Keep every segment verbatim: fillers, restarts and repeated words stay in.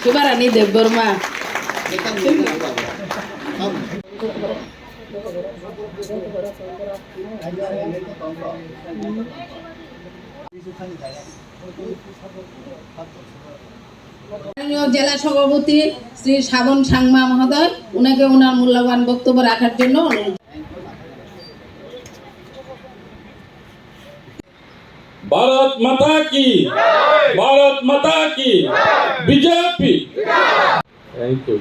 Subarani Debbarma. মাননীয় জেলা সভাপতি শ্রী শ্রাবণ সাংমা মহোদয়, ওনাকে ওনার মূল্যবান বক্তব্য রাখার জন্য অনুরোধ। ভারত মাতা কি, ভারত মাতা কি, বিজেপি। Thank you.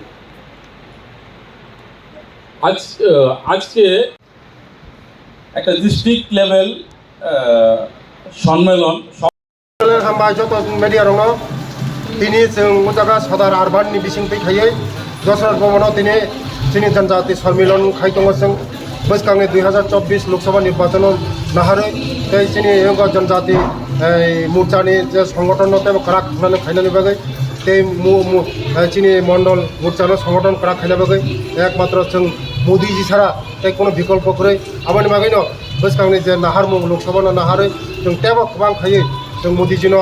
আজ, আহ, আজকে একটা ডিস্ট্রিক্ট লেভেল, আহ, সম্মেলন, Hambai joto media rokno, tini chwng o jaga Sodar Urban ni bising twi khaiwi Dosrat Bhavan o tini chini janjati sormilon khai tongo chwng bwskangni dui hazar chobbish Lok Sabha nirbachon o naharwi tei chini ego janjati, ei, morcha ni je songothon no tei kwrak khlainani bagwi tei mu-, mu-, eh, chini mondol morcha no songothon kwrak khaina bagwi ekmatro chwng Modi ji sara tei kono bikolpo kwrwi. Aboni bagwino bwskangni je naharmung Lok Sabha no naharwi chwng teibo kwbang khaiwi chwng Modi ji no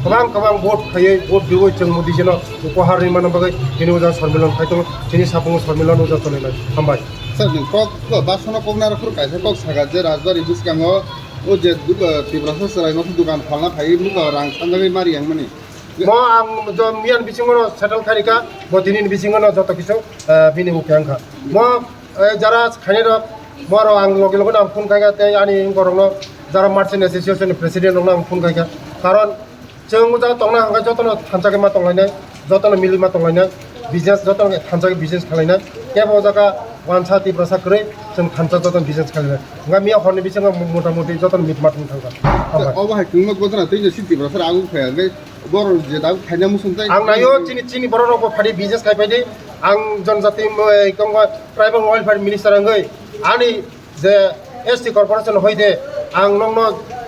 kwbang kwbang vote khaiwi vote riwi chwng Modi ji no upohar rwmani bagwi tini o jaga sormilon khai tongo, chini sapungo sormilon o jaga choli lai. Hambai. Sir, nwng kok, kok, basono kok naro phuru kaisa kok saka je Rajbari bwskango o je du-, eh, Tiprasa chwrai no dukan phalna phaiwi mugo rang sanjagwi mari yang mani. Mo ang jo miyan bisingo no settle khairika, bo tini ni bisingo no joto kisu, eh, bini uke wngkha. Mo, eh, jara khainai rok, mo rok ang logi logi no ang phone khaika tei ani borok no jara Merchant Association ni president rok no ang phone khaika. Karon chwng o jaga tongna hwnkhe joto no thansa khe ma tonglainai, joto no mili ma tonglainai, business joto no thansa khe business khwlainai. Kebo o jaga wansa Tiprasa kwrwi chwng thansa joto no business khwlainai. Hwnkhe miya horni bisingo mota moti joto no meet ma tong thangkha. Hambai. Obo hai chwngno gotona tei si Tiprasa rok aguk phaiya hwnkhe Borok je dago khaina muchung tai. Ang naio chini, chini borok rok bo phadi business khai phai di. Ang jonjati mo-, eh, kongwa tribal welfare minister wngwi ani je S T corporation hoi de ang nokno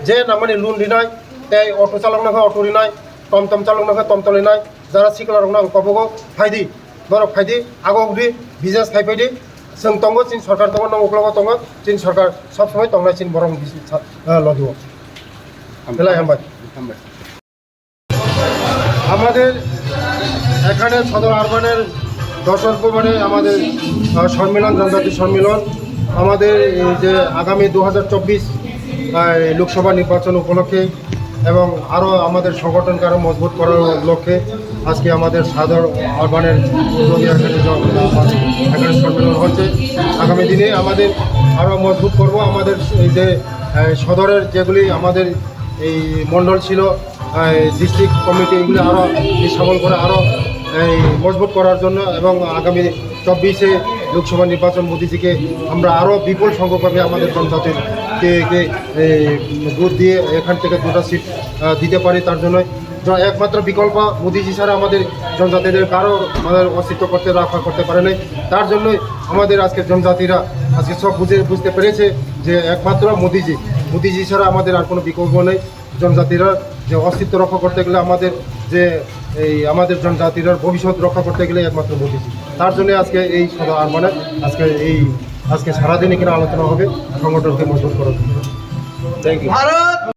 je nangmani loan rinai tei auto chalok nangkha auto rinai, tom tom chalok nangkha tom tom rinai, jara sikla rok nang kobogo phai di, borok phai di, ago ugdi business khai phai di. Chwng tongo chini sorkar tongo, nang uklogo tongo chini sorkar sob somoi tongnai chini borok bisi sa-, eh, logi o. Belai hambai. Hambai. আমাদের এখানে সদর আরবানের দশ নম্বরে আমাদের, আহ, সম্মেলন, জনজাতি সম্মেলন। আমাদের এই যে আগামী দু হাজার চব্বিশ, আহ, লোকসভা নির্বাচন উপলক্ষে এবং আরও আমাদের সংগঠনকে আরও মজবুত করার লক্ষ্যে আজকে আমাদের সদর আরবানের উদ্যোগে এখানে জ-, এখানে সম্মেলন হচ্ছে। আগামী দিনে আমাদের আরও মজবুত করব আমাদের এই যে, আহ, সদরের যেগুলি আমাদের এই মণ্ডল ছিল, এই ডিস্ট্রিক্ট কমিটি এগুলো আরও এই সবল করে আরও এই মজবুত করার জন্য এবং আগামী চব্বিশে লোকসভা নির্বাচন মোদিজিকে আমরা আরও বিপুল সংখ্যকভাবে আমাদের জনজাতির কে, কে এই ভোট দিয়ে এখান থেকে দুটা সিট, আহ, দিতে পারি তার জন্য। য-, একমাত্র বিকল্প মোদিজি ছাড়া আমাদের জনজাতিদের কারো আমাদের অস্তিত্ব করতে রক্ষা করতে পারে নাই। তার জন্যই আমাদের আজকে জনজাতিরা আজকে সব বুঝে, বুঝতে পেরেছে যে একমাত্র মোদিজি, মোদিজি ছাড়া আমাদের আর কোনো বিকল্প নেই। জনজাতিরা যে অস্তিত্ব রক্ষা করতে গেলে আমাদের যে এই আমাদের জনজাতির ভবিষ্যৎ রক্ষা করতে গেলে একমাত্র মোদিজি। তার জন্য আজকে এই সদা মানে আজকে এই আজকে সারাদিন এখানে আলোচনা হবে সংগঠনকে মজবুত করার জন্য। Thank you.